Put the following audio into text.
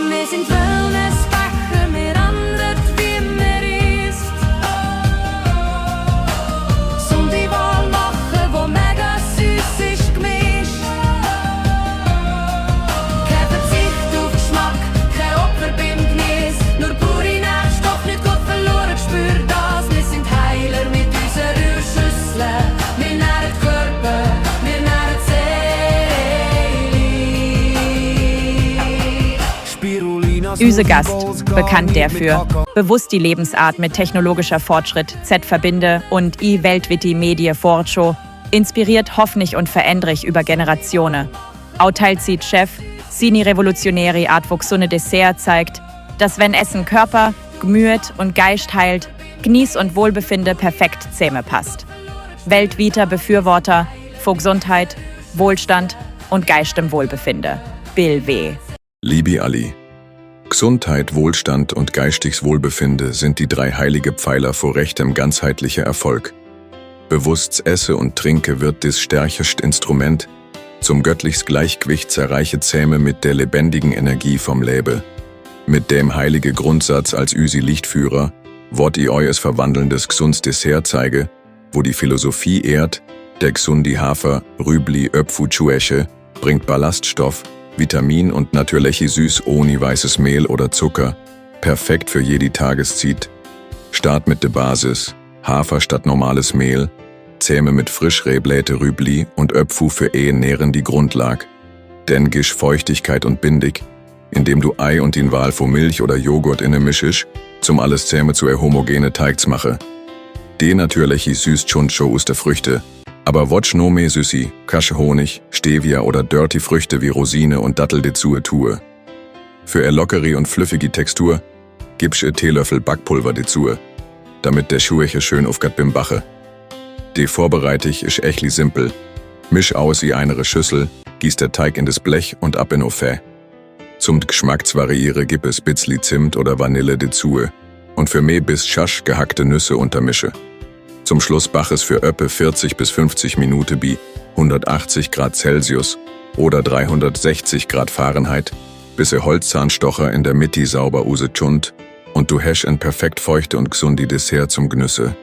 Wir sind Wellnessbecher, wir ändern, wie man isst. Gesunde Wahl machen, wo mega süß ist gemischt. Kein Verzicht auf Geschmack, kein Opfer beim Genuss. Nur pure Nährstoffe, nicht gut verloren, spür das. Wir sind Heiler mit unseren Urschüsseln. Wir nähren den Körper, wir nähren die Seele. Ysegast, bekannt dafür, bewusst die Lebensart mit technologischer Fortschritt, verbinde und Weltwitti Medie Forcho, inspiriert hoffentlich und verändrig über Generationen. Auteilt Chef, Sini revolutionäre Art gesunde Dessert zeigt, dass wenn Essen Körper, Gemüt und Geist heilt, Genieß und Wohlbefinde perfekt zusammenpasst. Weltweiter Befürworter für Gesundheit, Wohlstand und geistem Wohlbefinde. Bill W. Libi Ali. Gesundheit, Wohlstand und geistiges Wohlbefinde sind die 3 heilige Pfeiler vor rechtem ganzheitlicher Erfolg. Bewusst esse und trinke wird das stärkste Instrument, zum göttlichs Gleichgewicht zerreiche Zähme mit der lebendigen Energie vom Lebe. Mit dem heilige Grundsatz als Üsi Lichtführer, wort i eues verwandelndes gesundes Dessert zeige, wo die Philosophie ehrt, der gesundi Hafer, Rübli, Öpfu, Chuesche, bringt Ballaststoff, Vitamin und natürliche Süß ohne weißes Mehl oder Zucker, perfekt für jede Tageszeit. Start mit der Basis, Hafer statt normales Mehl, Zähme mit frisch rebläte Rübli und Öpfu für nähren die Grundlag. Denn gisch Feuchtigkeit und bindig, indem du Ei und den Wahl von Milch oder Joghurt inne mischisch, zum alles Zähme zu homogene Teigs mache. De natürliche Süß Chuncho aus der Früchte, aber wotsch no me Süßi, Kasche Honig, Stevia oder dirty Früchte wie Rosine und Dattel dazu tue. Für lockere und fluffige Textur gibsch Teelöffel Backpulver dazu, damit der Schueche schön aufgat bim Bache. De vorbereitig isch echli simpel. Misch aus i einere Schüssel, gieß der Teig in das Blech und ab in Ofä. Zum Geschmacksvariiere gib es Bitzli Zimt oder Vanille dazu und für me bis Schasch gehackte Nüsse untermische. Zum Schluss bach es für öppe 40 bis 50 Minuten bei 180 Grad Celsius oder 360 Grad Fahrenheit, bis Holzzahnstocher in der Mitte sauber use und du hast ein perfekt feuchte und gesundi Dessert zum Genüsse.